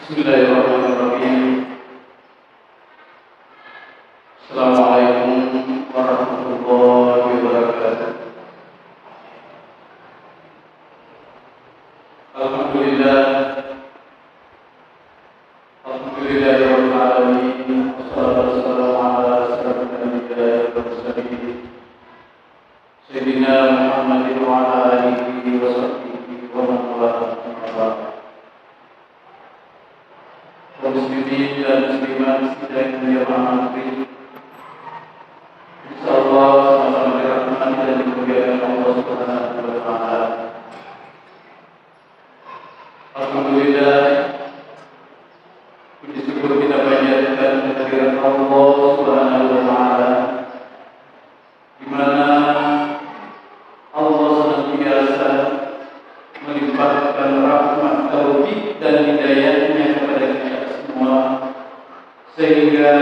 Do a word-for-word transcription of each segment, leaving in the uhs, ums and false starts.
Bismillahirrahmanirrahim. Assalamualaikum warahmatullahi wabarakatuh. Alhamdulillah. Alhamdulillahirabbil alamin. Wassalatu wassalamu ala asyrafil anbiya'i wal mursalin. Sayyidina Muhammadin wa ala alihi wa sahbihi wa man walah, amma ba'd. Kaum muslimin dan muslimat sidang jamaah maghrib, insyaallah sama-sama dirahmati dan dimuliakan Allah Subhanahu wa Ta'ala. Alhamdulillah, puji syukur kita panjatkan kehadirat Allah Subhanahu wa Ta'ala, di mana Allah senantiasa melimpahkan rahmat, taufik, dan hidayahnya kepada kita semua, sehingga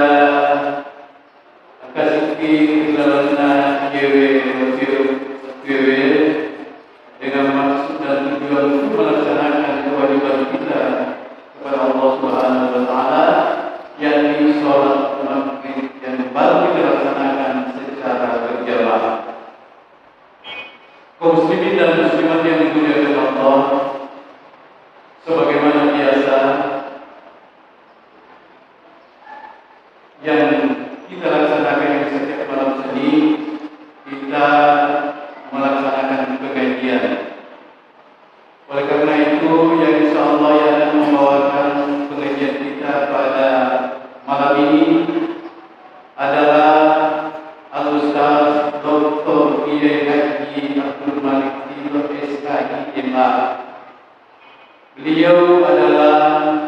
akkasikki ri lalenna iyewe wettuewe dengan maksud dan tujuan untuk melaksanakan kewajiban kita kepada Allah Subhanahu wa Ta'ala, yakni sholat maghrib yang baru kita laksanakan secara berjamaah. Kaum muslimin dan muslimat yang dimuliakan Allah, sebagaimana biasa, yang kita laksanakan di setiap malam Senin, kita melaksanakan pengajian. Oleh karena itu, yang insya Allah yang akan membawakan pengajian kita pada malam ini adalah Al-Ustaz Doktor Kiai Haji Abdul Malik Ridho, S K I, M A. Beliau adalah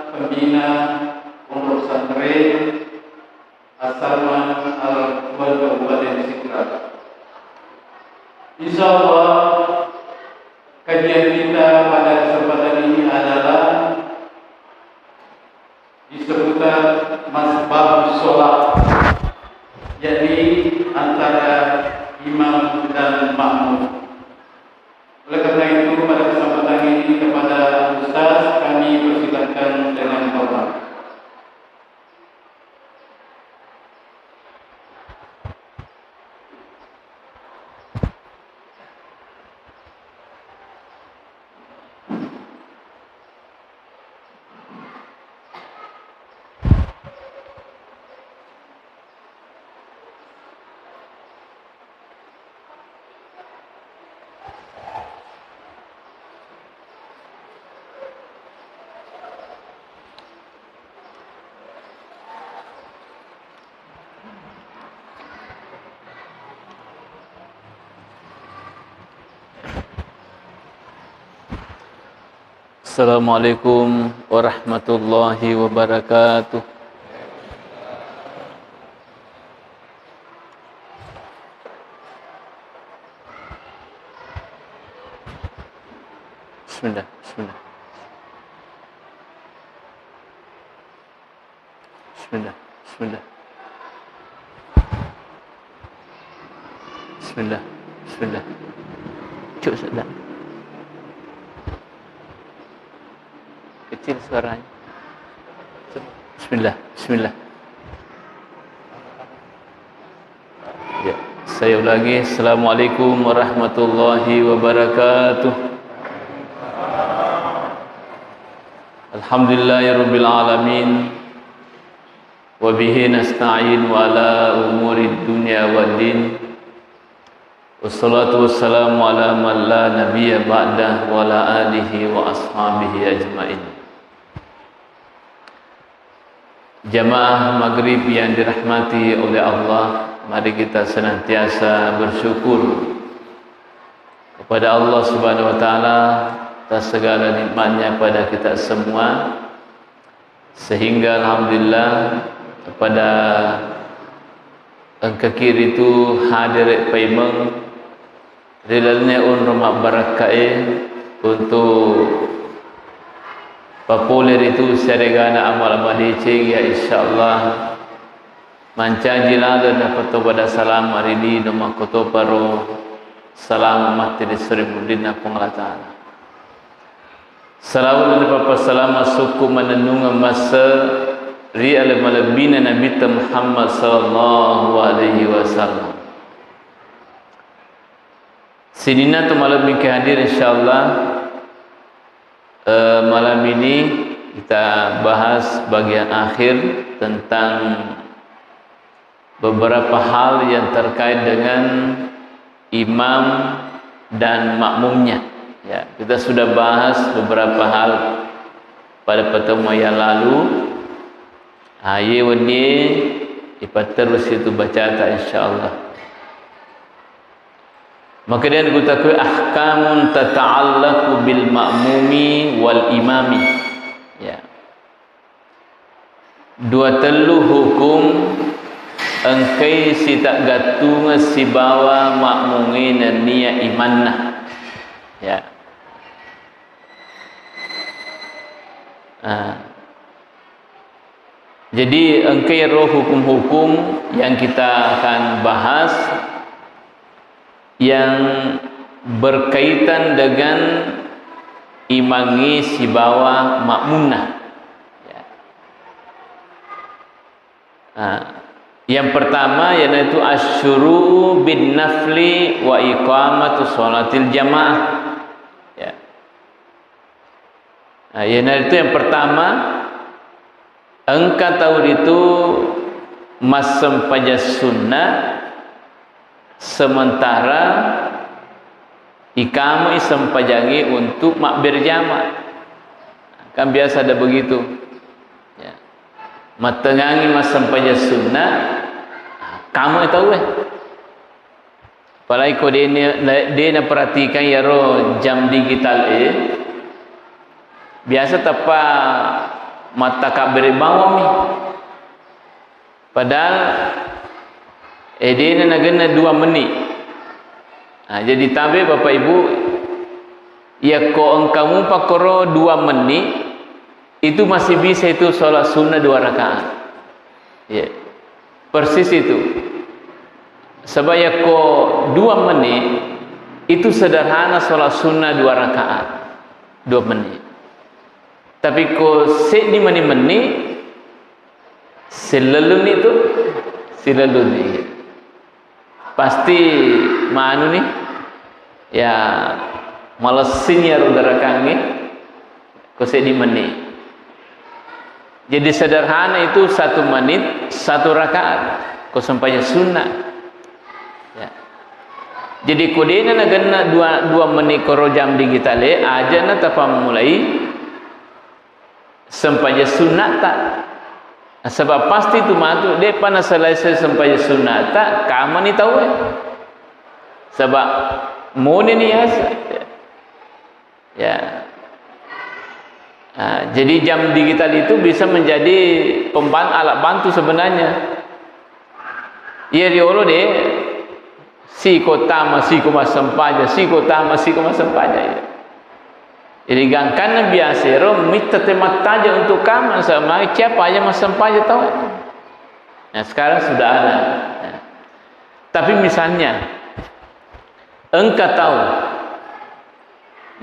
pembina Pondok Pesantren As-Sarman Al-Quwwah Kabupaten Sidrap. Insya Allah, kajian kita pada kesempatan ini adalah di seputar masbabus sholat, yakni antara imam dan makmum. Oleh karena itu, pada kesempatan ini kepada Ustaz kami persilakan dengan hormat. Assalamualaikum warahmatullahi wabarakatuh. Bismillah, bismillah. Bismillah, bismillah. Bismillah, bismillah. Cuk sedang. Kecil suaranya. Bismillah, bismillah. Ya, saya ulangi. Assalamualaikum warahmatullahi wabarakatuh. Alhamdulillahirabbil alamin. Wa bihi nasta'in wa ala umurid dunya waddin. Wassalatu wassalamu ala man la nabiyya ba'dah wa ala alihi wa ashabihi ajmain. Jamaah maghrib yang dirahmati oleh Allah, mari kita senantiasa bersyukur kepada Allah Subhanahu wa Ta'ala atas segala nikmatnya pada kita semua, sehingga alhamdulillah pada engkaki ritu hadir paimeng ri lalenna onro mabbarakkae untuk papole ritu siaregana amal-amal deceng, ya insyaallah mancaji laleng napatopada salama ri lino makkotoparo salama matti ri sori muddinna Puang Allah Ta'ala. Salawat dan pappasalama sukku manennungeng masse ri ale malebbina Nabitta Muhammad sallallahu alaihi wasallam. Sininna tu malebbi ke hadir, insyaallah, eh, malam ini kita bahas bagian akhir tentang beberapa hal yang terkait dengan imam dan makmumnya. Ya, kita sudah bahas beberapa hal pada pertemuan yang lalu. Ah, iye wennie ipatterus itu bacata, insyaallah. Maka dia gutaku ahkamun tata'allaqu bil ma'mumi wal imami. Ya. Dua tellu hukum engkai sitaggattungeng sibawa makmungnge nennia imanna. Ya. Ah. Jadi, engkai ro hukum-hukum yang kita akan bahas yang berkaitan dengan imangnge sibawa makmunna. Ya. Nah, yang pertama yaitu asyuru bin nafli wa iqamatu sholatil jamaah. Ya. Nah, iyanaritu yang pertama, engka tau ritu massempajang sunnah sementara ikamai sempajangnge untuk mabberjama. Kan biasa ada begitu. Ya. Mattengangi massempajang sunnah, kamai tauwe. Apalagi ko de' ne-, de' naperhatikan iyaro jam digital e, biasa tappa mattakabbere bawammi. Padahal, eh, de' na nagenna dua menit. Nah, jadi tabe Bapak Ibu, yakko engka mupa koro dua menit, itu masih bisa itu sholat sunnah dua rakaat. Iya. Persis itu. Sebab yakko dua menit, itu sederhana sholat sunnah dua rakaat. Dua menit. Tapi ko seddi menit-menit, silelluni tu, silelluni. Pasti manu ni, ya, malessini iyaro gerakangnge, ko seddi menit. Jadi sederhana itu satu menit, satu rakaat, ko sempajang sunnah. Ya. Jadi ko de'na nagenna dua, dua menit koro jam digital e, aja na tapammulai sempajang sunnata. Nasaba pasti tu matu, de'pa naselesai sempajang sunnata, kamani tauwe. Saba moneni yaseng. Ya. Nah, jadi jam digital itu bisa menjadi pemban-, alat bantu sebenarnya. Iya riolo de', siko tama, siko massempajang, siko tama, siko massempajang, ya. Jadi gangkanna biasa ro, mitta te mattaja untuk kamma, sama siapa aja massempajang tau. Nah, sekarang sudah ada. Nah. Tapi misalnya, engka tau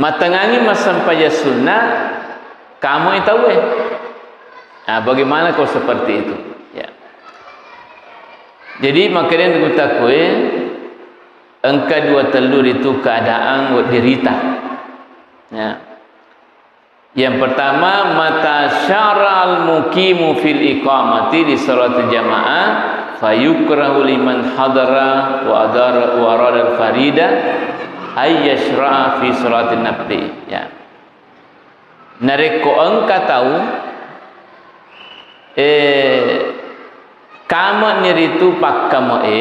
mattengangi massempajang sunnah, kamai tauwe. Nah, bagaimana kalau seperti itu? Ya. Jadi, makanya gutakkue, engka dua tellu ritu keadaan wedding rita. Ya. Yang pertama, mata syara'al muqimu fil iqamati li salatil jamaah, fayukrahu liman hadara wa adara wa aradal farida ay yashra'a fi salatin nafli. Ya. Narekko engka tau, eh, kame'ni ritu pakkame'e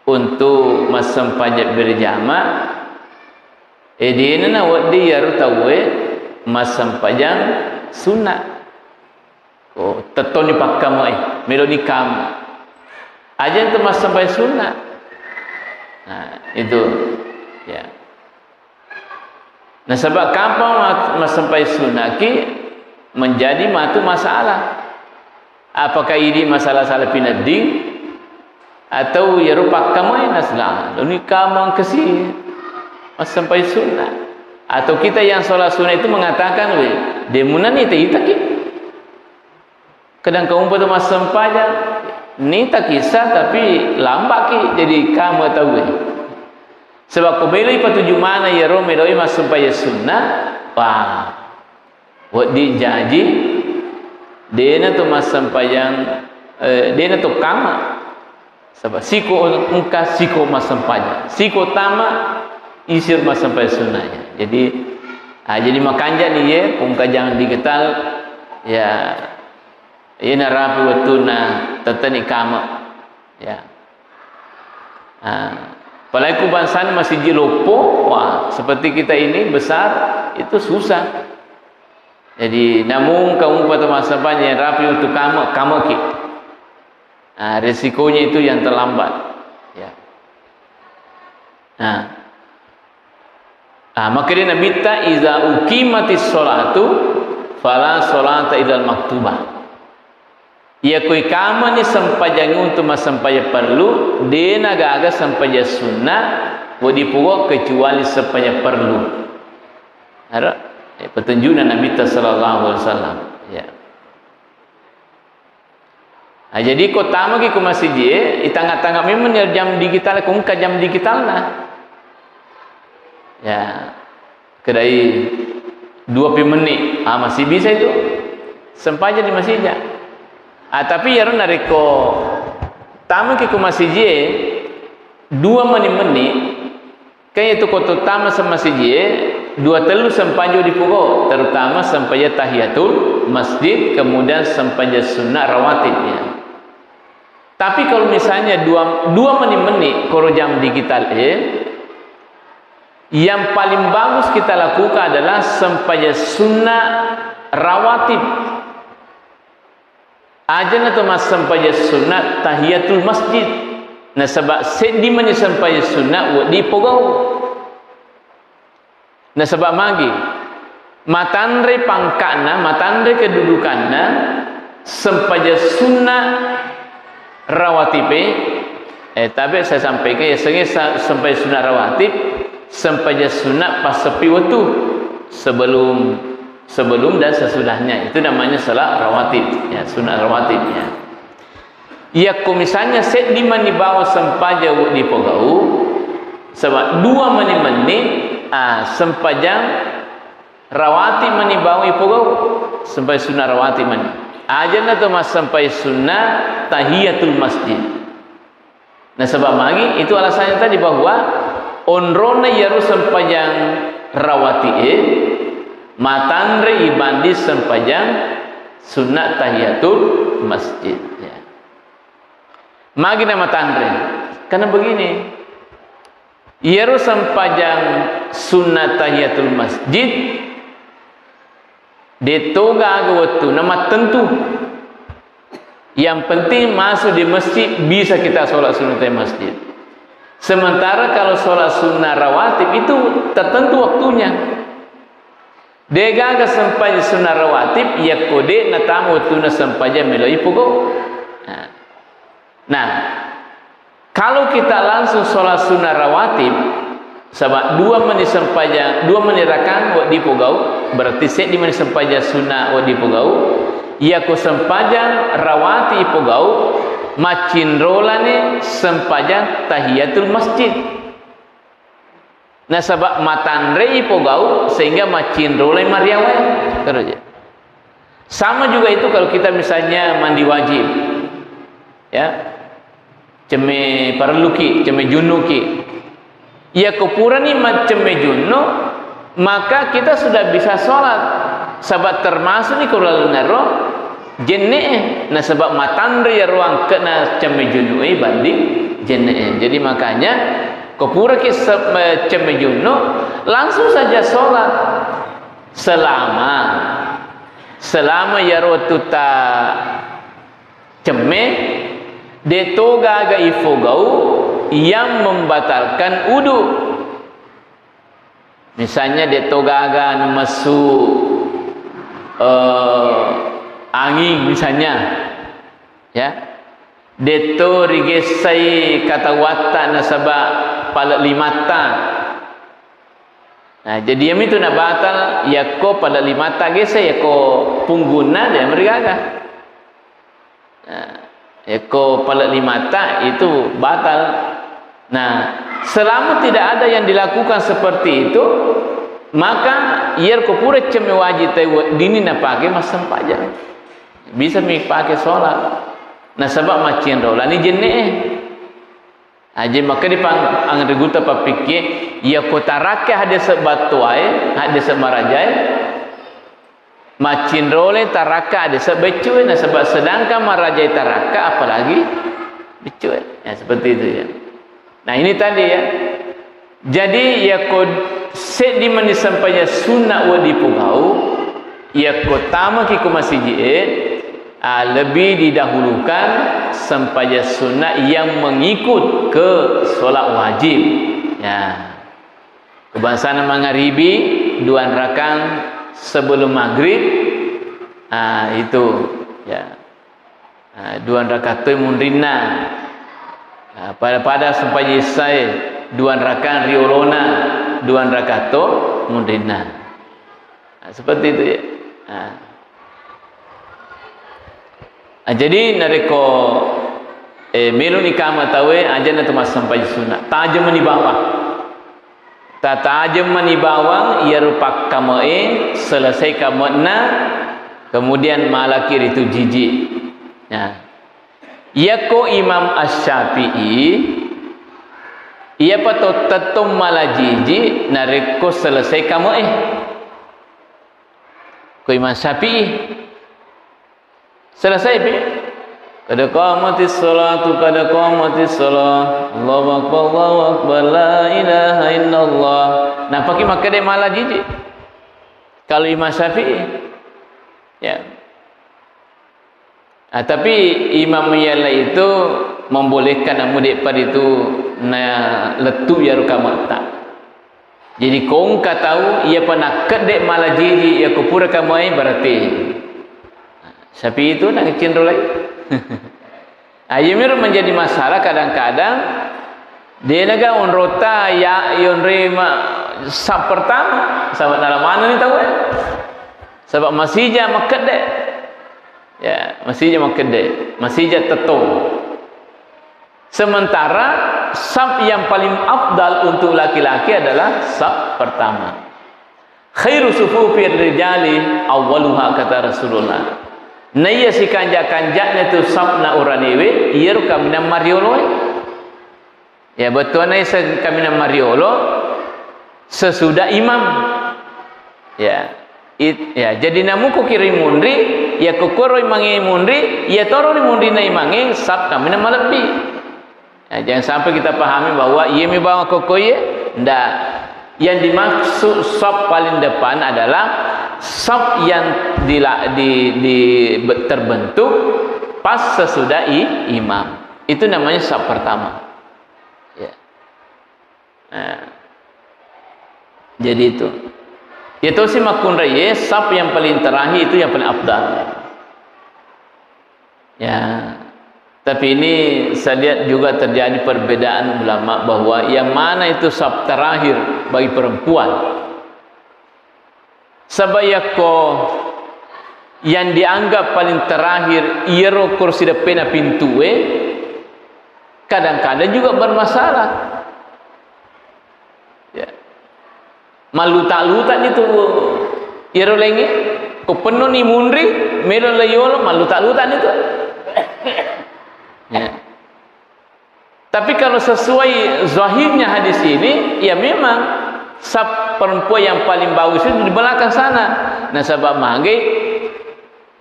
untuk massempajang berjamaah, eh, de'na nawedding iyaro tauwe massempajang sunnah. Ko tettoni pakkame'e, meloni kame. Aja tu massempajang sunnah. Nah, itu. Ya. Nasaba kapang ma-, massempajang sunnaki menjadi matu masalah. Apakah ini masalah salah pinedding atau iyaro pakkame'e nasala? Loni kamang kasi massempajang sunnah. Atau kita yang sholat sunnah itu mengatakan, "Weh, de' munna nita-itaki." Kadang kaumpa tu massempajang, nitaki sah tapi lambaki jadi kama tauwe. Sebab ko meloi patuju mana iyaro meloi massempajang sunnah, wah, wedding jaji, de'na tu massempajang, eh, de'na tu kama. Saba' siko engka, siko massempajang. Siko tama, isir massempajang sunnahnya. Jadi, ah, jadi makanja' ni ye, ko engka jam digital, ya, iya narapi wettunna tetteni kama. Ya. Ah, apalagi ku bangsana masiji loppo, wah, seperti kita ini besar, itu susah. Jadi, namun kamu pada masa panjang rapi untuk kama, kamaki. Nah, resikonya itu yang terlambat. Ya. Nah. Ah, makanya Nabi ta, "Iza uqimatis sholatu fala sholata illal maktubah." Iya ko ikamani sempajang untuk massempajang perlu, de'na gaga sempajang sunnah, wedding pogau kecuali sempajang perlu. Ada, eh, petunjukna Nabi ta sallallahu alaihi wasallam. Ya. Nah, jadi ko tamaki ko masiji e, itangnga-tangnga memang jam digital, ko engka jam digitalna. Ya, kedai dua pi menit, ah, masih bisa itu. Sempajang di masija. Ah, tapi iyaro narekko tamaki ko masiji e, dua meni-meni, Kan itu ko tama semmasiji e, dua tellu sempajang dipogau, terutama sempajang tahiyatul masjid, kemudian sempajang sunnah rawatib, ya. Tapi kalau misalnya dua, dua meni-meni koro jam digital e, yang paling bagus kita lakukan adalah sempajang sunnah rawatib. Ajana to massempajang sunnah tahiyatul masjid. Nasaba seddi mani sempajang sunnah wedding pogau. Nasaba magi? Matanre pangka'na, matanre kedudukanna, sempajang sunnah rawatib e, eh, tapi saya sampaikan, ya, sengi sa-, sempajang sunnah rawatib, sempajang sunnah passepi waktu sebelum Sebelum dan sesudahnya, itu namanya salat rawatib, ya, sunat rawatib, ya. Yakko misalnya seddi mani bawang sempajang wedding pogau, saba dua mani menni, ah, sempajang rawatib mani bawang ipogau, sempajang sunat rawatib mani. Ajana to massempajang sunat tahiyatul masjid. Nasaba magi? Itu alasannya tadi bahwa onronna iyaro sempajang rawatib e matanre ibanding sempajang sunat tahiyatul masjid. Ya. Magi na matanre? Karena begini, iyaro sempajang sunat tahiyatul masjid, De'to gaga wettuna mattentu. Yang penting masuk di masjid, bisa kita sholat sunat di masjid. Sementara kalau sholat sunnah rawatib itu tertentu waktunya. De'gaga sempajang sunnah rawatib, yakko de' natama wettuna sempajang meloi pogau. Nah. Nah, kalau kita langsung sholat sunnah rawatib, saba dua mani sempajang, dua mani rakang wedding pogau, berarti seddi mani sempajang sunnah wedding pogau. Iyako sempajang rawatib pogau, maccinrolani sempajang tahiyatul masjid. Nasaba matanrei pogau sehingga maccinrolai mariawae. Terus, ya. Sama juga itu kalau kita misalnya mandi wajib. Ya. Cemme parelluki, cemme junnuki. Iyako purani maccemme junnu, maka kita sudah bisa sholat. Saba termasuk ni ko lalenna ro jenne'e, nasaba matanre iyaro angke'na cemme junnu'e banding jenne'e. Jadi makanya, ko puraki se-, me-, cemme junnu, langsung saja sholat. Selama, selama iyaro wettu ta cemme, de'to gaga ifogau yang membatalkan wudu. Misalnya, de'to gaga anu messu, eh, anging, misalnya, ya, de'to rigessai katawatta nasaba pale limatta, Nah, jadi iyamitu nabatal, yakko pale' limatta gese, yakko punggunna de' marigaga. Nah, yakko pale' limatta itu batal. Nah, selama tidak ada yang dilakukan seperti itu, maka iyaro ko pura cemme wajib tai weddinni napake massempajang. Bisa mi pake sholat. Nasaba' maccinrolani jenne'e. Aje makkeda pang anre gutta pappikkie, yakko tarakka hadese' battoae, hadese' marajae, maccinrole tarakka hadese' beccue, nasaba' sedangkan marajae tarakka, apalagi beccue. Ya, seperti itu ya. Nah, ini tadi ya. Jadi, yakko seddi mani sempajang sunna' wedding pogau, yakko tamaki ko masiji'e, ah, lebih didahulukan sempajang sunna' yang mengikut ke sholat wajib. Ya. Kebangsana mangaribi, dua rakang sebelum maghrib, ah, itu, ya. Ah, dua rakaat toi munrinna. Ah, pada-pada sempajang isyae, dua rakaat riolona, dua rakaat to munrinna. Ah, seperti itu ya. Ah. Ah, jadi narekko, eh, meloni kama tauwe, aja' na to massempajang sunna'. Tajeng mani bawang. Tatajeng mani bawang iyaro pakkame'e, selesai kame'na, kemudian malaki ritu jiji. Nah, iyako Imam Asy-Syafi'i, iyapa to tettong mala jiji narekko selesai kame'e. Ko Imam Syafi'i, selesai pi. Qad qamatis sholatu, qad qamatis sholah. Allahu akbar, Allahu akbar, la ilaha illallah. Nappaki makkeda mala jiji. Kalau Imam Syafi'i, ya. Ah, tapi Imam yang lain itu membolehkan namu de'pa ritu na lettu iyaro kametta. Jadi, ko engka tau, iyapa nakkedde mala jiji, iyako pura kamai, berarti sapi itu nang cinrolai. Ah, iyamiro menjadi masalah kadang-kadang, de'naga onrota ya, yonroi ma-, saf pertama, sabab nala manenni tau e. Sabab masija makkedde. Ya, masija makkedde, masija tettong. Sementara saf yang paling afdal untuk laki-laki adalah saf pertama. "Khairu sufufi rijali awwaluha," kata Rasulullah. Naiya sikanja-kanja'na tu safna uranewe, iyaro kaminang marioloe. Ya, bettuanna ise-, kaminang mariolo sesudah imam. Ya. It-, ya, jadi namuko kiri munri, ya kokoro imange munri, ya toro ri munrina imange saf kaminang malebbi. Ya, jangan sampai kita pahami bahwa iya mi bawang kokkoe, ndak. Yang dimaksud saf paling depan adalah saf yang dila-, di, di, be-, terbentuk pas sesudah i-, imam. Itu namanya saf pertama. Ya. Nah, jadi itu. Ya, tosi makkunrai, ya, saf yang paling terakhir itu yang paling afdal. Ya, tapi ini saya lihat juga terjadi perbedaan ulama bahwa yang mana itu saf terakhir bagi perempuan. Saba' yakko yang dianggap paling terakhir iyaro kursi deppena pintue, kadang-kadang juga bermasalah. Ya. Malluta-luta ni tu iyaro laingnge. Ko pennoni munri, melo la yolo, malluta-luta ni tu. Ya. Tapi kalau sesuai zahirnya hadis ini, ya memang saf perempuan yang paling bagus itu di belakang sana. Nasaba' magi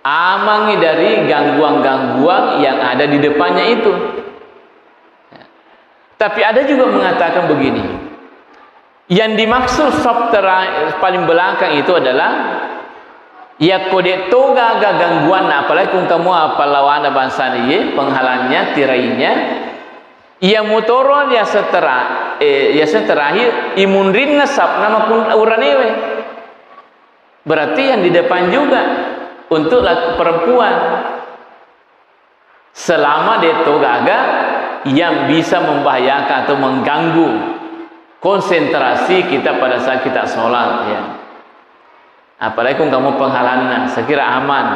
amangi dari gangguan-gangguan yang ada di depannya itu. Tapi ada juga mengatakan begini, yang dimaksud saf tera-, paling belakang itu adalah yakko de' to gaga gangguanna, apalagi kung kamu apa lawana bangsa iye, penghalangnya, tirainya, iya mutoro yaseng tera-, eh, yaseng terakhir, imunrinna safna makun-, uranewe. Berarti yang di depan juga untuk laki perempuan. Selama de' to gaga yang bisa membahayakan atau mengganggu. konsentrasi kita pada saat kita sholat, ya. Apalagi kung kamu penghalanna, sekira aman.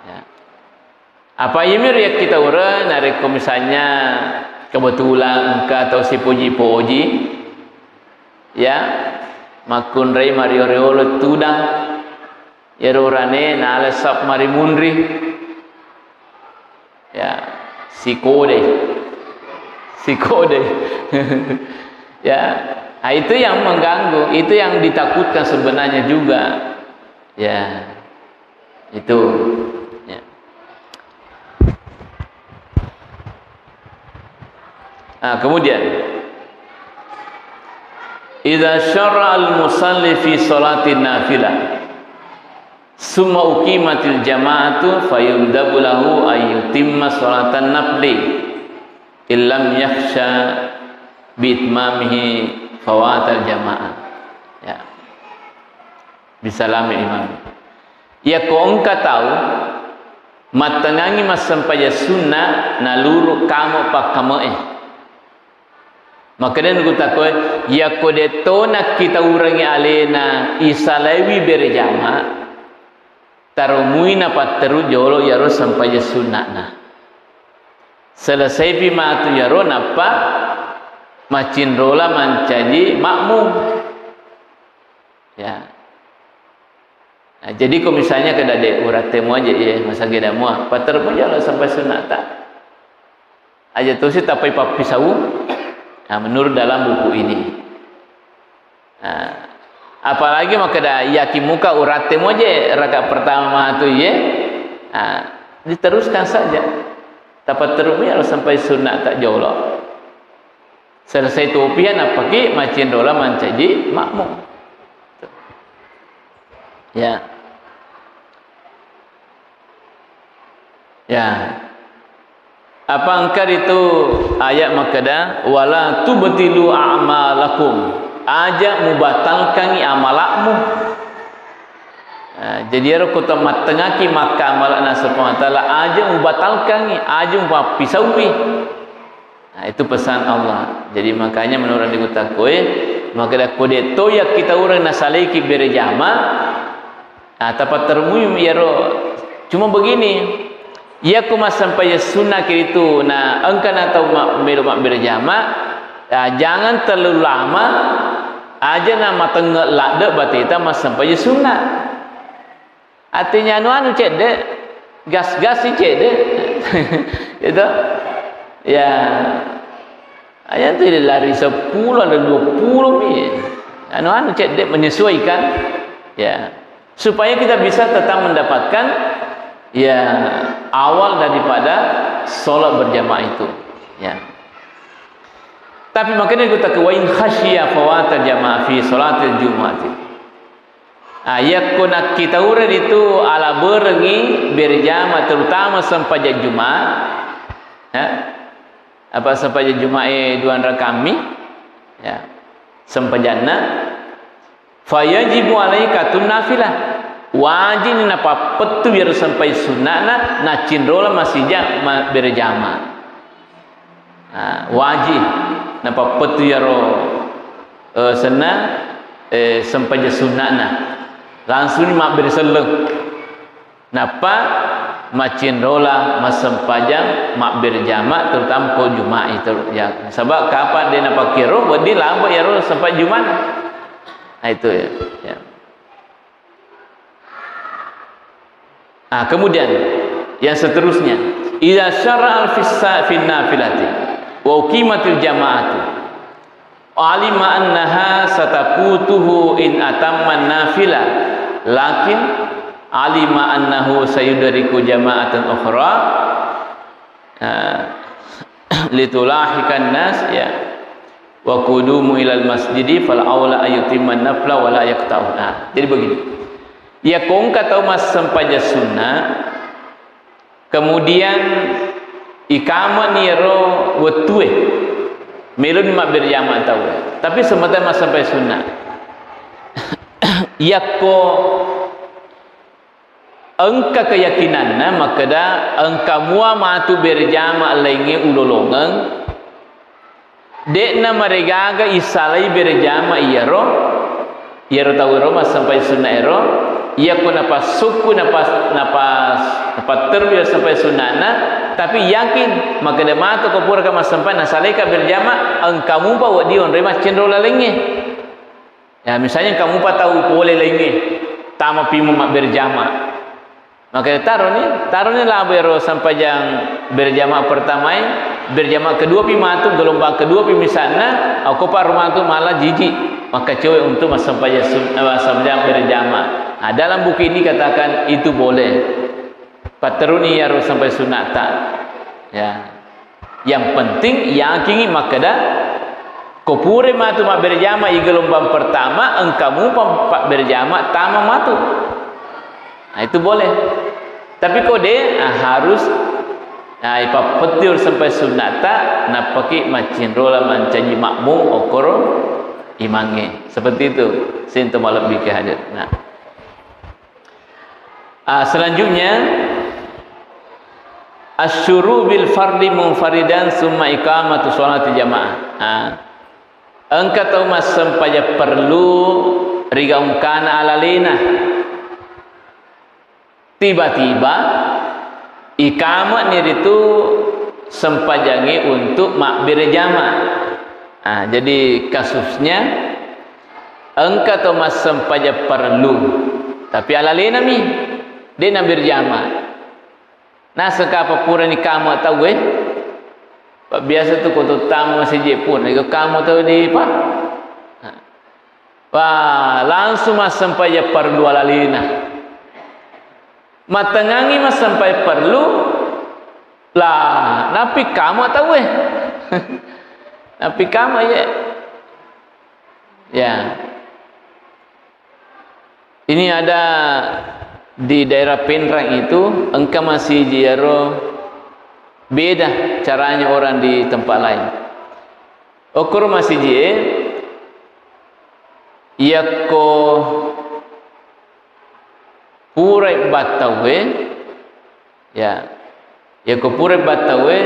Ya. Apa iyami ro yakkitaureng, narekko misalnya kebetulan engka tau sipoji-poji, ya, makkunrai mario-riolo tudang, iyaro urane nala sap marimunri, ya, sikodai, sikodai. Ya, nah, itu yang mengganggu, itu yang ditakutkan sebenarnya juga. Ya, itu. Ya. Nah, kemudian, idza syara'al musalli fi sholatin nafilah, summa uqimatil jama'atu, fayundabu lahu ayyutimma sholatan nafli, illam yakhsha biitmamihi fawatal jama'ah. Ya. Bisalami imam. Iyako engka tau mattengngangi massempajang sunna naluru kamo pakkame'e. Makkedani guru takkoe, iyako de'to nakkitaurengngi alena isalaiwi bere jama, taromui napatteru jolo iyaro sempajang sunna'na. Selesaipi matu iyaro, nappa macinrola mancaji makmum. Ya. Nah, jadi ko misalnya keda de urattemu aja, iya, masageda mua, pattermu jolo sampai sunnata. Aja tosi tapai pappisau. Nah, menurut dalam buku ini. Nah, apalagi makkeda yakin muka urattemu aja rakaat pertama matu, iya. Nah, diteruskan saja. Tapattermu ya sampai sunnata jolo. Selesai topiha nappaki macinrola mancaji makmum. Ya. Ya. Apa engka ritu ayat makkeda, "Wala tubtilu a'malakum." Aja mubatalkangi amalakmu. Nah, jadi ero ko tamattengaki makka amalakna Subhanahu wa Ta'ala, aja mubatalkangi, aja mupappisaui. Nah, itu pesan Allah. Jadi, makanya menurut Andi Gutakoe, makkeda ko de to yakkitaureng nasalaiki bere jama, nah, tapattermui iyaro. Cuma begini, iyako massempajang sunna kiritu, na engka na tau ma-, melo mabbere jama, nah, jangan terlalu lama, aja na matenge ladde bateta massempajang sunna. Artinya anu-anu cedde, gas-gas si cedde. Itu. Ya. Aja tu lari sepuluh, ada dua puluh mi. Anu-anu cedde menyesuaikan. Ya. Supaya kita bisa tetap mendapatkan, ya, awal daripada sholat berjamaah itu. Ya. Tapi makanya kita ke wa in khasyiya fawata jamaah fi sholatil jumu'ati. Ah, yakko nakkitaureng ritu ala berengngi berjama, terutama sempajang Juma, ya. Apa sempajang Juma e dua rakami, ya. Sempajanna, fayajibu alaika tun nafilah. Wajini napappettu iyaro sempajang sunnana, nacinrola masija ma-, berjama. Ah, wajib napappettu iyaro, eh, senna, eh, sempajang sunna'na. Langsung mabbere selleng. Nappa macinrola massempajang mabbere jama, terutama ko Juma'i itu, ya. Sabab kapang de napakkiro, wedding lambat iyaro sempajang Juma'na. Nah, itu ya. Ya. Ah, kemudian yang seterusnya, idza syara'a fis sa-, fin nafilati wa uqimatil jama'atu, alima annaha satafutuhu in atamma nafila, lakin alima annahu sayudriku jama'atan ukhra, ah, litulahikan nas, ya, wa qudumu ilal masjidi fal aula ayutimman nafla wa la yaqta'uha. Jadi begini. Iya ko engka tau massempajang sunna, kemudian ikamani ero wettue, meloni mabbere jama tau, tapi sementara massempajang sunna. Yakko engka keyakinanna makkeda engka mua matu berjama laingnge ulolongeng, De'na maregaga isalai berjama iyaro, iyaro tau ero massempajang sunna ero, iyako napassukku, napas-, napas-, napatterui ero sempajang sunnana, tapi yakin makkeda matu ko puraka massempajang nasalaika berjama, engka mupa wedding onroi maccinro lalengnge. Ya, misalnya engka mupa tau pole laingnge, tama pimeng mabberjama. Maka taroni, taroni labo ero sempajang berjamaah pertamae, berjamaah kedua pi matu, gelombang kedua pi misalna, okko pa ro matu mala jiji, makkacoe untuk massempajang sun-, eh, massempajang berjamaah. Nah, dalam buku ini katakan itu boleh. Patteruni iyaro sempajang sunnata. Ya. Yang penting yakingi makkeda, ko pura matu mabberjama i gelombang pertama, engka mupa pabberjama tama matu. Nah, itu boleh. Tapi ko de, ah, harus, nah, ipappetti ero sempajang sunnata, nappaki maccinrola mancaji makmum okkoro imangnge. Seperti itu, sinto malebbi ke hadir. Nah. Ah, selanjutnya, asyuru bil fardi munfaridan summa iqamatu sholati jamaah. Ah, engka tau massempajang perlu rigaungkana alalena. Tiba-tiba, iqamani ritu sempajangnge untuk mabbere jama. Ah, jadi kasusnya, engka to massempajang parellu, tapi alalenami, de' naberjama. Naseng kapang purani kame tauwe, pa biasa tu ko to tamu masiji pura, iko kame tau dipa. Wah, langsung massempajang parellu alalena. Mattengngangi massempajang parellu, lah, nappi kame tauwe. Nappi kame, ye. Ya. Ini ada di daerah Penrang itu, engka masiji ero beda caranya orang di tempat lain. Okkoro masijie, yakko purai battauwe, ya, yakko purai battauwe,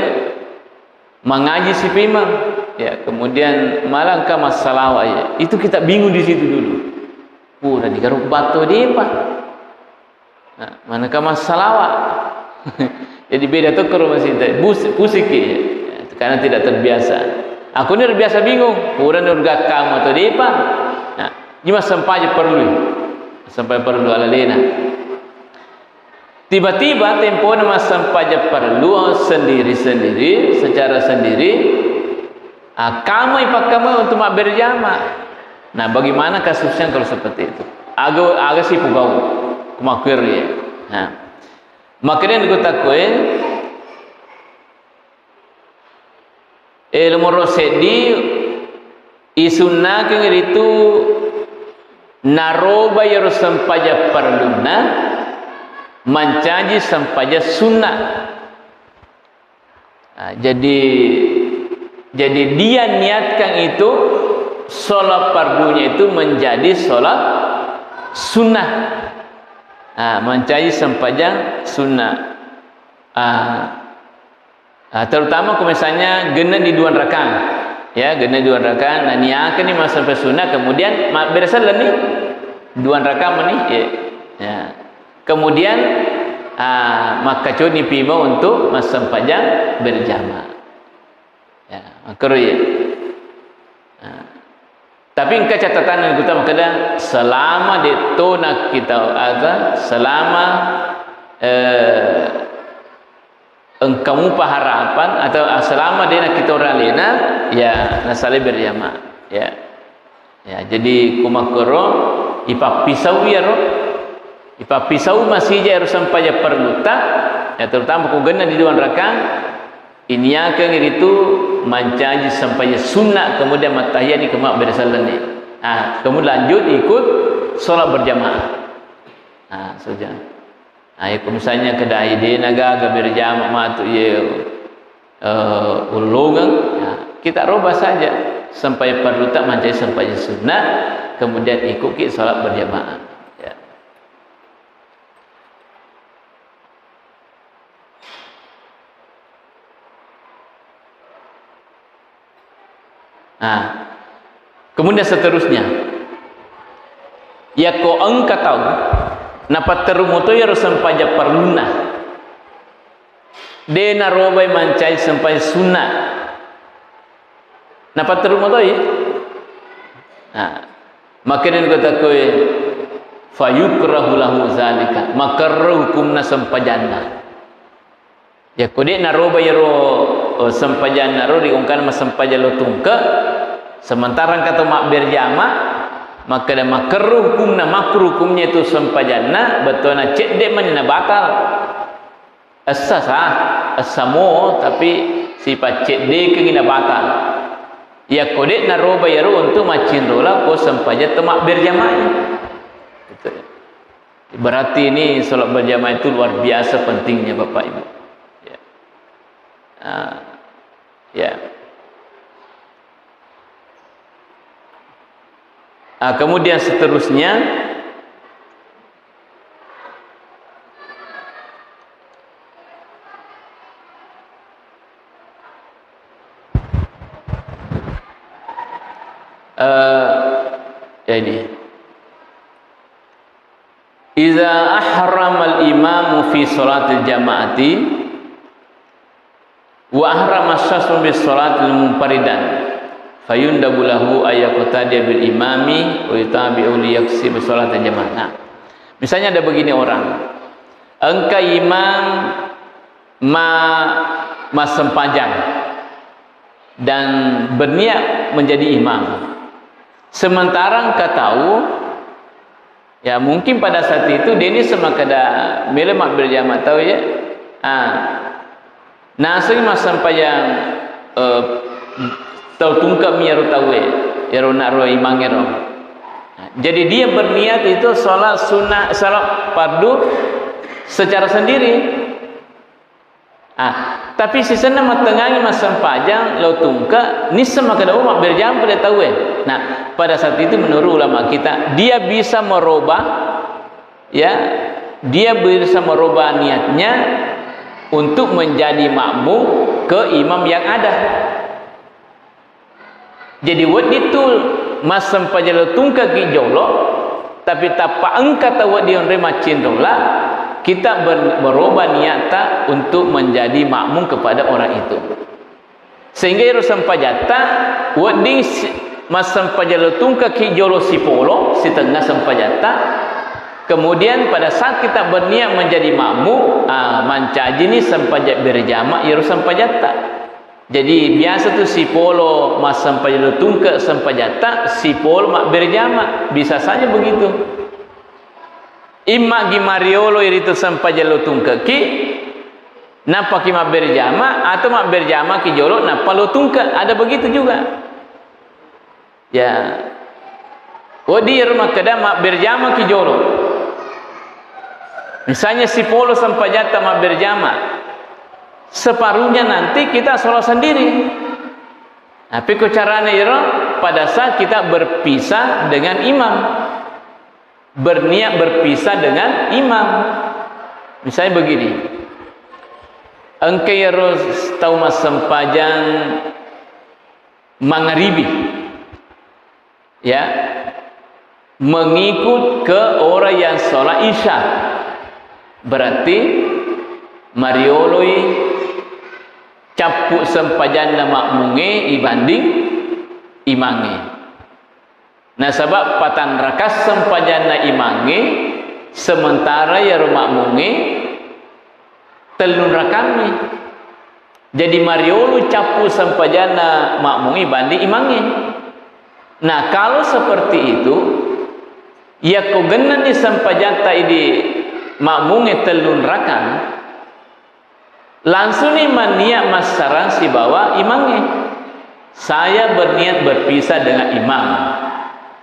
mangaji sipimeng, ya, kemudian malah engka massalawa, ya. Itu kita bingung di situ dulu. Pura digaro battau depa. Nah, manengka massalawa. Jadi beda to koro masita. Bus-, pusiki. Karena tidak terbiasa. Aku ni biasa bingung. Pura ni urga kamu atau depa. Nah, ini massempajang perlu. Massempajang perlu alalena. Tiba-tiba tempona massempajang perlu sendiri-sendiri, secara sendiri. Ah, kamai pakkamai untuk mabbere jama. Nah, bagaimana kasusnya kalau seperti itu? Aga, aga si pugau, kumakuir ya. Nah, makanya aku takut, eh, nomor seddi, isunnakeng ritu naroba yaro sempajang parellunna mancaji sempajang sunnah. Nah, jadi, jadi dia niatkan itu sholat fardunya itu menjadi sholat sunnah. Nah, mancaji sempajang sunnah. Ah, ah, terutama kalau misalnya genna di dua rakang, ya, genna di dua rakang, nah, niatkan ini masuk sampai sunnah, kemudian ma-, beresan ni dua rakang ni, ya. Ya. Kemudian, ah, makkaconi pima untuk massempajang berjamaah. Ya, makkeru ya. Nah. Tapi engka catatan yang utama kada selama de tona kita ada selama, eh, engka mupa harapan atau, ah, selama de na kita orang lena, ya, nasale berjamaah. Ya. Ya, jadi ko makkoro, ipappisau iyaro, ipappisau masija ero sempajang parellutta, ya, terutama ko genna di dua rakang, iniakeng ritu mancaji sempajang sunnah, kemudian mattahiyani kema beresallenni. Ah, kemudian lanjut ikut sholat berjamaah. Ah, sudah. Nah, iko misalnya kedai de nagaga berjamaah matu ye, eh, ullungeng, nah, kita rubah saja sampai perlu tak mancaji sampai sunnah, kemudian ikuti sholat berjamaah. Ya. Nah, kemudian seterusnya, yakko engka tau napatterru moto iyaro sempajang parlunna, de narobai mancaji sempajang sunna, napatterru motoi. Nah, makkedani ko takkoe, "Fayukrahu lahu zalika," makerro hukumna sempajanna. Yakko de' naroba iyaro, eh, sempajanna ro, riongkana massempajang lo tungke, sementara engka to mabberjama, makkeda makerru hukumna, makruh hukumnya itu sempajanna, bettuanna cedde' mani na batal. Essa sah, essa mo, tapi sipacceddekeng na batal. Yakko de' naroba iyaro untuk maccinrola ko sempajang to mabberjamai. Gitu. Berarti ini sholat berjamaah itu luar biasa pentingnya, Bapak Ibu. Ya. Ah, ya. Ah, kemudian seterusnya, eh, ya ini. Iza ahramal imamu fi sholatil jama'ati wa ahrama syakhsun bi sholatil munfaridan, fayundabu lahu ayyaqtadiya bil imami wa yutabi'u liyaksiba sholatil jama'ah. Nah, misalnya ada begini orang, engka imam ma-, massempajang dan berniat menjadi imam. Sementara engka tau, ya, mungkin pada saat itu de' nisseng makkeda melo mabberjama tau, ya. Ah. Nasengngi massempajang, eh, tau tungke mi iyaro tauwe, iyaro naro imangngero. Jadi dia berniat itu sholat sunnah, sholat fardu secara sendiri. Ah, tapi sisenna mattengngangi massempajang lao tungke, nisseng makkeda, "Oh, mabberjama pole tauwe." Nah, pada saat itu menurut ulama kita, dia bisa merubah, ya, dia bisa merubah niatnya untuk menjadi makmum ke imam yang ada. Jadi, wedding tu massempajang lao tungkeki jolo, tapi tappa engka tau wedding onroi maccinrola, kita ber-, berubah niatta untuk menjadi makmum kepada orang itu. Sehingga ero sempajatta wedding si-, massempajang lao tungkeki jolo sipolo, sitengnga sempajatta, kemudian pada saat kita berniat menjadi makmum, ah, mancajini sempajang berjama ero sempajatta. Jadi, biasa tu sipolo massempajang lao tungke sempajatta, sipolo mabberjama. Bisa saja begitu. Imma gi mariolo iritu sempajang lao tungkeki, nappaki mabberjama, atau mabberjamaki jolo, nappa lao tungke. Ada begitu juga. Ya. Wedding ero makkeda mabberjamaki jolo. Misalnya sipolo sempajatta mabberjama. Separuhnya nanti kita sholat sendiri. Tapi ko carana ero, pada saat kita berpisah dengan imam. Berniat berpisah dengan imam. Misalnya begini. Engka ero tau massempajang mangaribi, ya, mengikut ke orang yang sholat isya, berarti marioloi cappu sempajanna makmungnge ibanding imangnge. Nasaba patanrakang sempajanna imangnge, sementara iyaro makmungnge tellung rakammi. Jadi, mariolo cappu sempajanna makmungnge banding imangnge. Nah, kalau seperti itu, yakko gennenni sempajatta idi makmungnge tellung rakang, langsungni manniat massarang sibawa imangnge. Saya berniat berpisah dengan imam.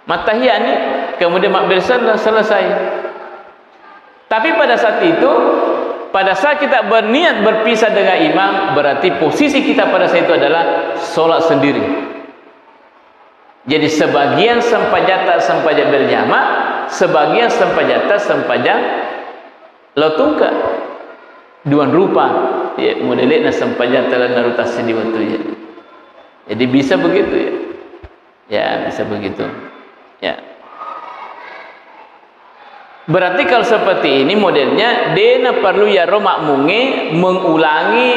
Mattahiyani, kemudian mabbere sel-, selesai. Tapi pada saat itu, pada saat kita berniat berpisah dengan imam, berarti posisi kita pada saat itu adalah sholat sendiri. Jadi, sebagian sempajatta sempajang berjama, sebagian sempajatta sempajang lao tungke. Duang rupa, ya, modele'na sempajatta lalenna ruang tasseddi wettu, ya. Jadi, bisa begitu, ya. Ya, bisa begitu. Ya. Berarti kalau seperti ini modelnya, dena perlu yaro makmunge mengulangi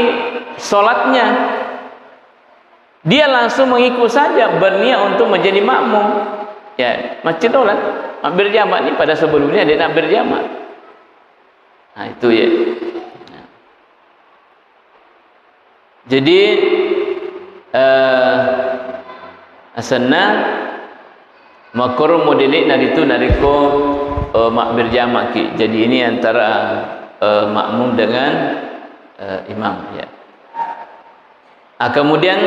sholatnya. Dia langsung mengikut saja, berniat untuk menjadi makmum. Ya, masjid dola. Mabbere jama ni pada sebelumnya dia nak berjama. Nah, itu ya. Jadi, eh, asenna makkoro modele'na ritu narekko, eh, mabbere jamaki. Jadi ini antara, eh, makmum dengan, eh, imam, ya. Ah, kemudian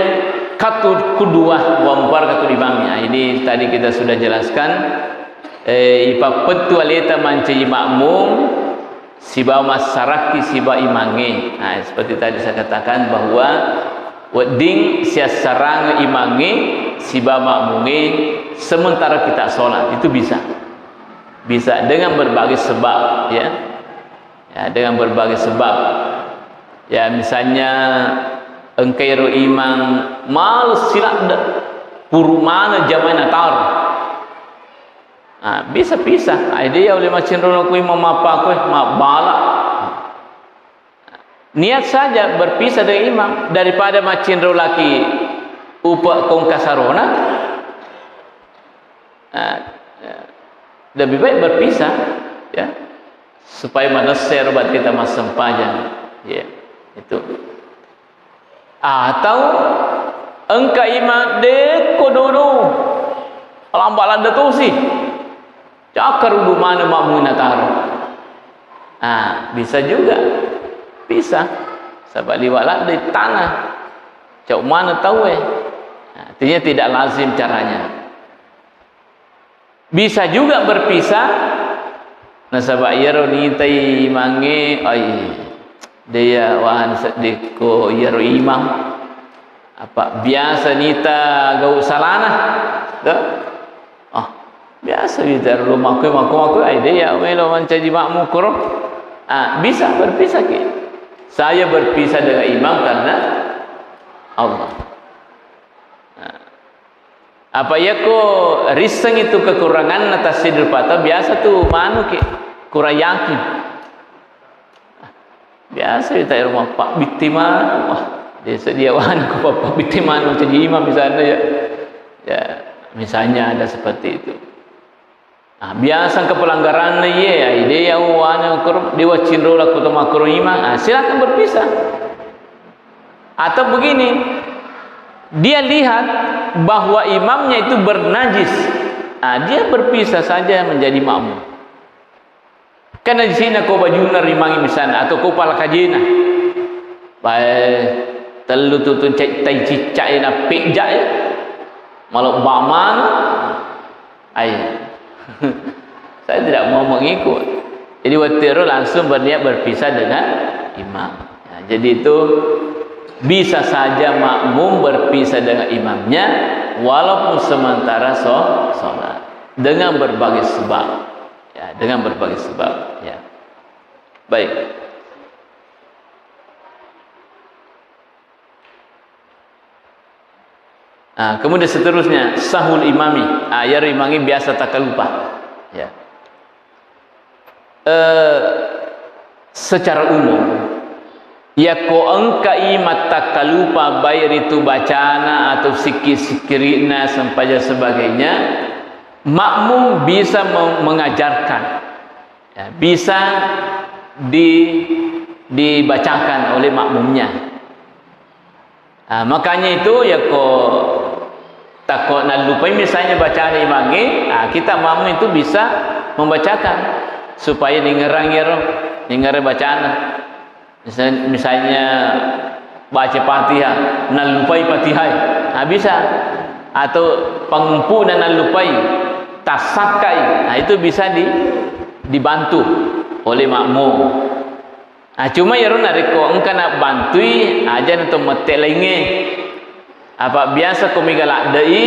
katu kuduwah wa mubarakatu imami. Ah, ini tadi kita sudah jelaskan. Eh, ipappettu aleta mancaji makmum sibawa massarakki sibawa imangnge. Nah, seperti tadi saya katakan bahwa wedding siassarang imangnge sibawa makmungnge sementara kita sholat, itu bisa. Bisa dengan berbagai sebab, ya. Ya, dengan berbagai sebab. Ya, misalnya engka ero imang males siladde, puru maneng jamae natar. Ah, bisa pisah. Ai, de iya ulle maccinrolaki imang mappakoe, mabbala. Niat saja berpisah dengan imam daripada maccinrolaki upa kongkasarona. Ah, ya. Lebih baik berpisah, ya. Supaya manessai ro batteta massempajang. Ya, itu. Atau engka imang dekko dodo, lamba ladde tosi. Cakkarudu maneng makmum nataro. Ah, bisa juga. Bisa. Saba liwa ladde tanah. Cau maneng tauwe. Nah, artinya tidak lazim caranya. Bisa juga berpisah. Nasaba iyaro nitai imangnge, ai, de iya wani seddikko iyaro imang. Apa biasa nita gau salana? Tuh. Oh, biasa nita ro makku, makku, makku, ai, de iya melo mancaji makmum koro. Ah, bisa berpisah ki. Saya berpisah dengan imam karena Allah. Nah. Apa iyako risseng itu kekuranganna tassidul fatah, biasa tu manuki, kurang yakin. Biasa ita ero mappabitti manu, wah, biasa dia wani ko pappabitti manu jadi imam misalnya ya. Ya, misalnya ada seperti itu. Nah, biasa engka pelanggaranna iye, ai, de iya anu koro, de waccinrola ko to makkoro imang, ah, silakan berpisah. Atau begini, dia lihat bahwa imamnya itu bernajis, ah, dia berpisah saja menjadi makmum. Kan najisina ko bajuna rimangi misalnya, atau ko palakajena. Bae, tellu tutun cai-, tai ciccae na pejjae. Malebba maneng. Ai. Saya tidak mau mengikut. Jadi, wettu ero langsung berniat berpisah dengan imam. Ya, jadi itu bisa saja makmum berpisah dengan imamnya, walaupun sementara so-, sholat. Dengan berbagai sebab. Ya, dengan berbagai sebab. Ya. Baik. Ah, kemudian seterusnya, sahul imami. Ah, iyaro imangnge biasa takkalupa. Ya. Eh, secara umum, yakko engkai mattakkalupa, baik ritu bacana atau sikki-sikkiri'na, sempajang sebagainya, makmum bisa me-, mengajarkan. Ya, bisa di-, dibacakan oleh makmumnya. Ah, makanya itu, yakko takko nallupai misalnya bacana imangnge, ah, kita makmum itu bisa membacakan supaya ningerang iyaro, ningerang bacana. Misal-, misalnya baca Fatihah, nallupai Fatihah, ah, bisa. Atau pangumpu'na nallupai, tassakkai, nah, itu bisa di-, dibantu oleh makmum. Ah, cuma iyaro narekko engka nabbantui, aja na to mette laingnge. Apa biasa ko mega ladde'i,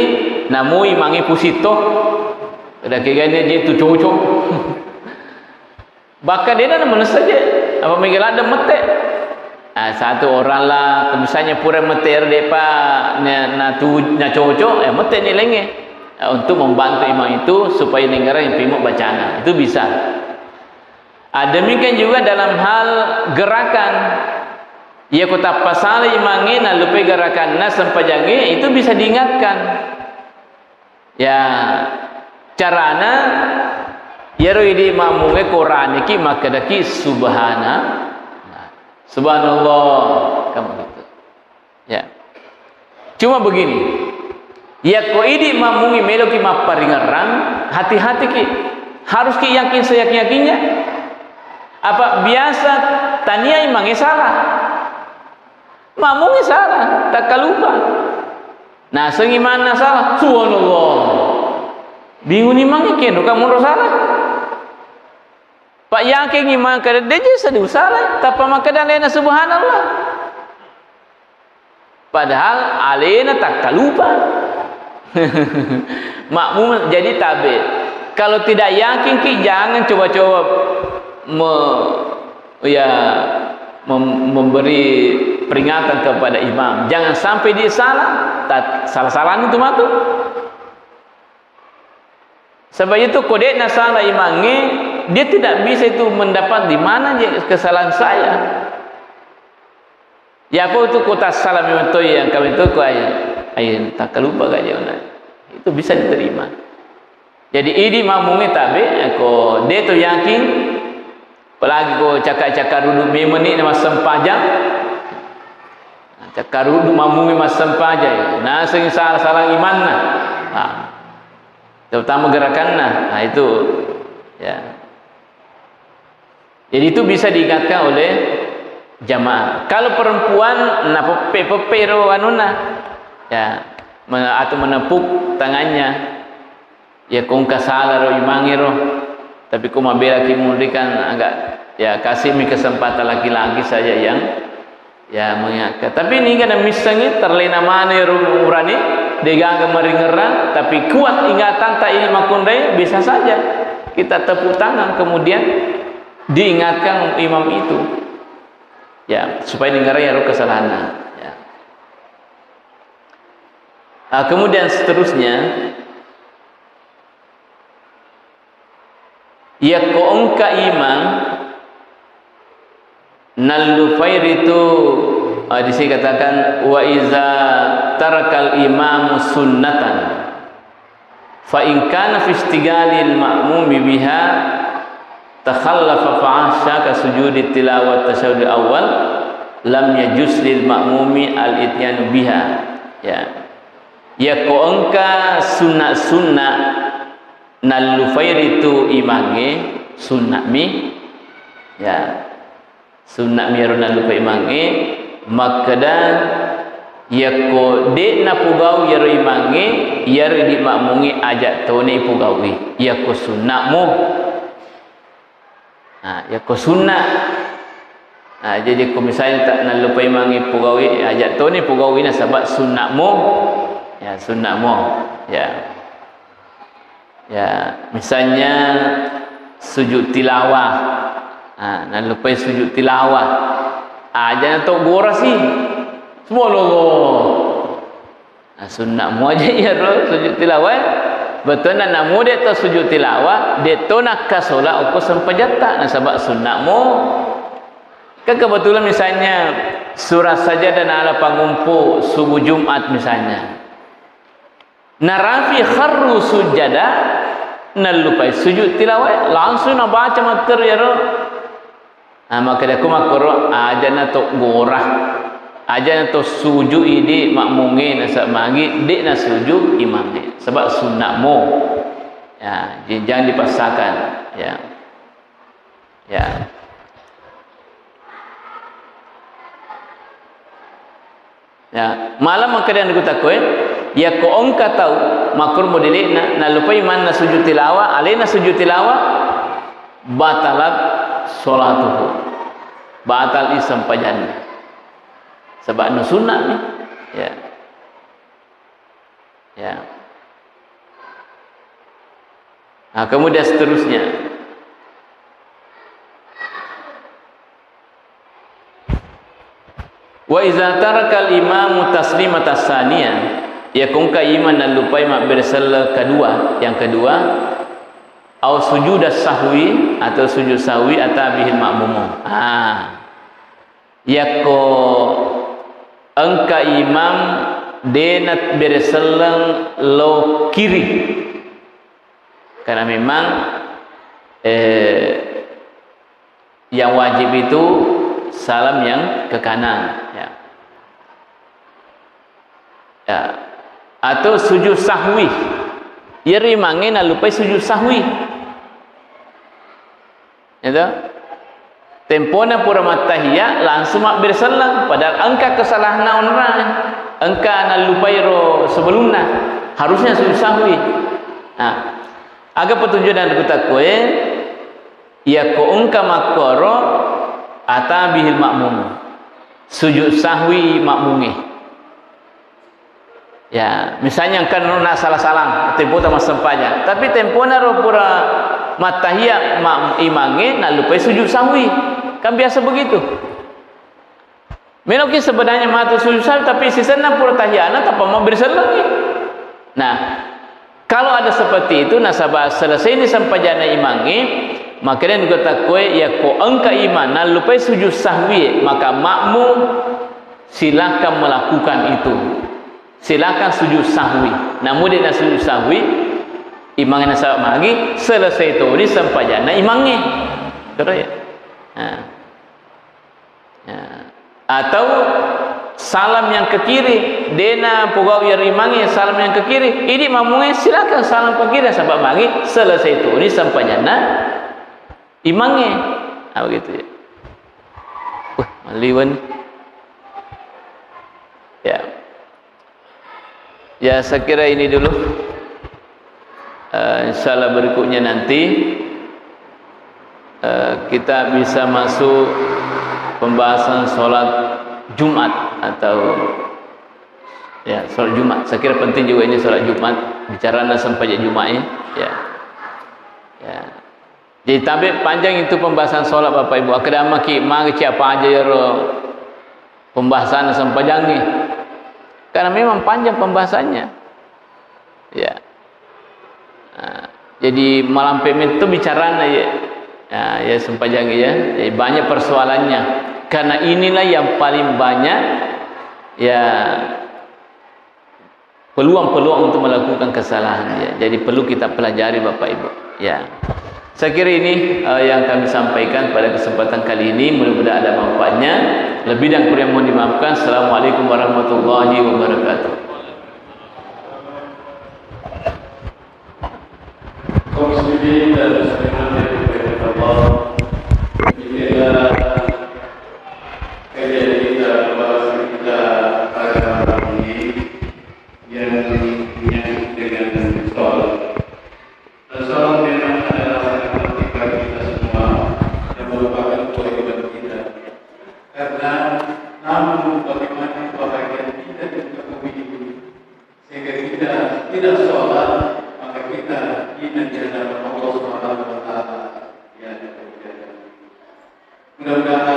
namui mangi pusitto. Ada keganya je tu cocok. Bahkan de na manessa je, apa mega ladde mette. Ah, satu orang lah, misalnya pura mette ero de'pa na, na tu, na cocok, eh, mette ni laingnge. untuk membantu imam itu supaya dengarkan yang pimuk bacana. Itu bisa. Ah, demikian juga dalam hal gerakan. Ya, ko tappa sala imangnge, nallupai gerakanna sempajangnge, itu bisa diingatkan. Ya, carana, iyaro idi makmungnge ko raniki makkedaki, "Subhana-, Subhanallah," kamu gitu. Ya. Cuma begini, yakko idi makmungnge meloki mapparingerrang, hati-hatiki. Haruski yakin seyakin-yakinnya. Apa biasa tania imangnge salah. Makmungnge salah, takkalupa. Nasengi manna salah, subhanallah. Bingung imangnge, kenro ka monro salah. Pak yakin imang kada deje sedi usalah, tappa makkeda alena subhanallah. Padahal alena takkalupa. Makmum jadi tabe. Kalau tidak yakin ki, jangan coba-coba me-, ya, mem-, memberi peringatan kepada imam. Jangan sampai dia salah. Ta-, salah-salah itu matu. Sebab itu, ko de'na salah imangnge, dia tidak bisa itu mendapat di mana je kesalahan saya. Ya, apa itu ko tassala memang toi yang kami itu ko ayo, ayo, takkalupa ka je ona. Itu bisa diterima. Jadi, idi makmungnge tabe, ko de to yakin, apalagi ko cakka-cakka rudu memeni na massempajang. Cakka rudu makmungnge massempajang, naseng salah-salah imanna. Nah, terutama gerakanna. Nah, itu, ya. Jadi itu bisa diingatkan oleh jamaah. Kalau perempuan, napeppe-peppe ro anunna, ya, me-, atau menepuk tangannya, ya, ko engka salah ro imangnge ro, tapi ko mabelaki munri kan agak, ya, kasihmi kesempatan laki-laki saja yang Ya, mengingatkan. Tapi ini kan missengi terlena mana ro urane, degaga maringerang, tapi kuat ingatanta ini makkunrai, bisa saja kita tepuk tangan, kemudian diingatkan imam itu. Ya, supaya dengar ya ro kesalahannya. Ya. Ah, kemudian seterusnya, yakko engka imang, nallupai ritu, ah, di sini katakan, "Wa iza tarakal imamu sunnatan, fa in kana fi istigalil ma'mumi biha takhallafa fa ahsya ka sujudi tilawat tasyahudil awal, lam yajuz lil ma'mumi al ityanu biha." Ya. Yakko engka sunna-sunna nallupai ritu imangnge, sunna'mi. Ya. Sunna'mi ero nallupai imangnge, makkeda, yakko de' napogau iyaro imangnge, iyaro idi makmungnge aja' toni ipogaui. Yakko sunna'mu. Nah, yakko sunna. Nah, jadi ko misalnya tak nallupai mangi pogawi, aja' toni pogawi nasaba' sunna'mu. Ya, sunna'mu. Ya. Ya, misalnya sujud tilawah. Nah, nallupai sujud tilawah. Aja' na to gora si. Subhanallah. Nah, sunna'mu aja iyaro sujud tilawah. Bettuanna namu de' to sujud tilawah, de' to nakkasola okko sempajatta, nasaba' sunna'mu. Kan kebetulan misalnya surah Sajadah nala pangumpu subuh Jumat misalnya. Narafi kharru sujada, nallupai sujud tilawah, langsung nabaca mattero iyaro. Ah, makkedako makkoro, aja'na to gora. Aja'na to suju idi makmungnge nasaba' magi de' nasuju imangnge. Sebab sunna'mu. Ya, jangan dipaksakan. Ya. Ya. Ya, malah makkeda anu ku takkoe, yakko engka tau makkormo dele'na, nallupai manna sujud tilawah, alena sujud tilawah, batalat sholatuhu. Batal i sempajanna. Sebab nu sunnah ni. Ya. Ya. Nah, kemudian seterusnya. Wa iza tarakal imamu taslimata tsaniyah, Iyako engka imang nallupai mabbere selleng kedua, yang kedua, au sujuda sahwi, atau sujud sahwi, ata bihil ma'mumu. Ah. Iyako engka imang de nabbere selleng lo kiri. Karena memang, eh, yang wajib itu salam yang ke kanan, ya. Ya. Atau sujud sahwi. Iyaro imangnge nallupai sujud sahwi. Ya toh? Tempona pura mattahiya, langsung mabbere selleng, padahal engka kesalahanna onrang, engka nallupai ro sebelumna, harusnya sujud sahwi. Nah, aga petunjuk dan takkoe, iyako engka makkoro, ata bihil ma'mum, sujud sahwi ma'munge. Ya, misalnya engka nuna salah-salah, tempota massempajang. Tapi tempona ro pura mattahiya ma-, imangnge nallupai sujud sahwi. Kan biasa begitu. Meloki sebenarnya matu sujud sahwi, tapi sisenna pura tahiyana tappa mabbere sellengi. Nah, kalau ada seperti itu, nasaba selesai ni sempajanna imangnge, makanya juga takkoe, ya ko engka imang nallupai sujud sahwi, maka makmum silakan melakukan itu. Silakan sujud sahwi. Namu de na sujud sahwi, imangnge nasaba magi, selesai toni sempajanna imangnge. Terus ya. Nah. Ya. Atau salam yang ke kiri, de na pogau ya imangnge salam yang ke kiri, idi makmungnge silakan salam ke kiri, nasaba magi, selesai toni sempajanna imangnge. Ah, begitu ya. Wah, maliwan. Ya. Ya, saya kira ini dulu. Eh, insya Allah berikutnya nanti, eh, kita bisa masuk pembahasan sholat Jumat atau, ya, sholat Jumat. Saya kira penting juga ini sholat Jumat. Bicara tentang sempajang Jumat ini. Ya. Ya. Jadi, tabe panjang itu pembahasan sholat, Bapak Ibu. Akkeda maki, magi siapa aja ya ro pembahasan sempajangnge. Karena memang panjang pembahasannya. Ya. Nah, jadi malampe metto bicarana ya. Ya, ya sempajangnge ya. Jadi banyak persoalannya. Karena inilah yang paling banyak ya peluang-peluang untuk melakukan kesalahan, ya. Jadi perlu kita pelajari, Bapak Ibu, ya. Saya kira ini, eh, yang kami sampaikan pada kesempatan kali ini. Mudah-mudahan ada manfaatnya. Lebih dan kurang mohon dimaafkan. Assalamualaikum warahmatullahi wabarakatuh. Kaum muslimin dan muslimat yang dimuliakan Allah, inilah kajian kita, pembahasan kita pada malam ini yang menyangkut dengan sholat. Dan sholat memang adalah sangat penting bagi kita semua dan merupakan kewajiban kita. Karena namun bagaimana kebahagiaan kita di muka bumi ini, sehingga kita tidak sholat, maka kita hina di hadapan Allah Subhanahu wa Ta'ala. Ya, mudah-mudahan